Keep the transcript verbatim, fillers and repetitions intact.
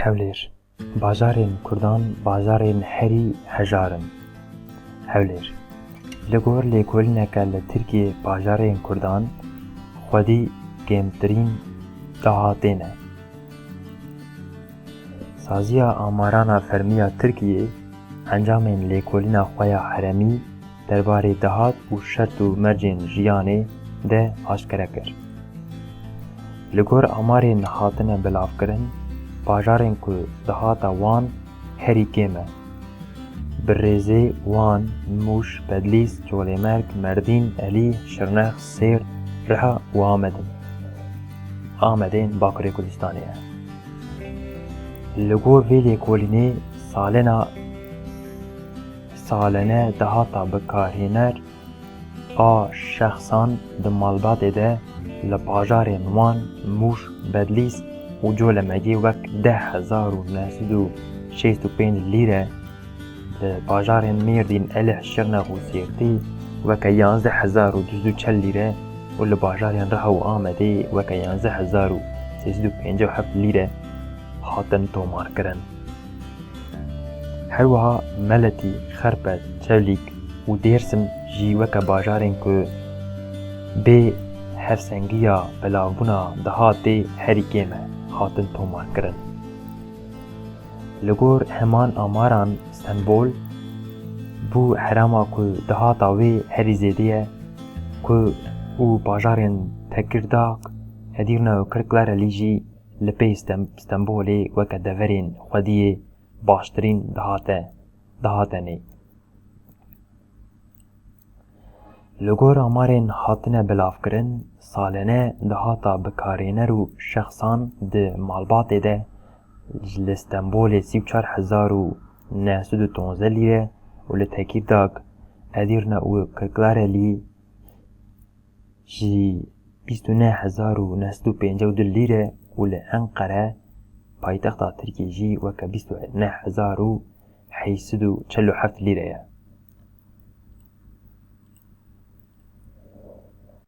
Hewlêr. Bajarên Kurdan bajarên herî hejar in. Hewlêr. Li gor lêkolîneke li Tirkiyê bajarên Kurdan xwedî kêmtirîn dahatê ne. Saziya Amarana Fermî ya Tirkiyê encamên lêkolîna xwe ya herêmî derbarê dahat û şert û mercên jiyanê de aşkere kir. Li gor amarên hatine belavkirin, bajarên ku dahata wan herî kêm e, bi rêzê Wan, Mûş, Bedlîs, Colemêrg, Merdîn, Elî, Şirnex, Sêrt, Riha û Amed in. Amedê Bakurê Kurdistanê ye. Li gor vê lêkolînê salena salene dahata bikarhêner a şexsan di malbatê de li bajarên Wan, Mûş, Bedlîs û Colemêrgê wek deh hezar û neh sed û şêst û pênc lîre, li bajarên Mêrdîn, Elih, Şirnex û Sêrtî weke yanzdeh hezar û du sed û çel lîre û li bajarên Riha û Amedê weke yanzdeh hezar û sê sed û pêncî û heft lîre hatin tomarkirin. Her wiha Meletî, Xerpet, Çewlîg û Dêrsim jî weke bajarên ku bê hevsengiya belavbûna dahatê herî kêm e, hatin tomarkirin. Li gor heman amaran Stenbol bû herêma ku dahata wê herî zêde ye, ku û bajarên Tekirdak, Edîrne û Kirklarelî jî li pey Stem-, Stenbolê weke deverên xwediyê baştirîn dahate, dahatenê. Li gor amarên hatine belavkirin, salene dahata bikarhêner û şexsan di malbatê de li Stenbolê sî û çar hezar û neh sed û tozde lîre û li Tekîrdak, Edîrne û Kirklarelî jî bîst û neh hezar û neh sed û pêncî û du lîre û li Enqere, paytexta Tirkiyê jî weke bîst û neh hezar û heyt sed û çel û heft lîre ye.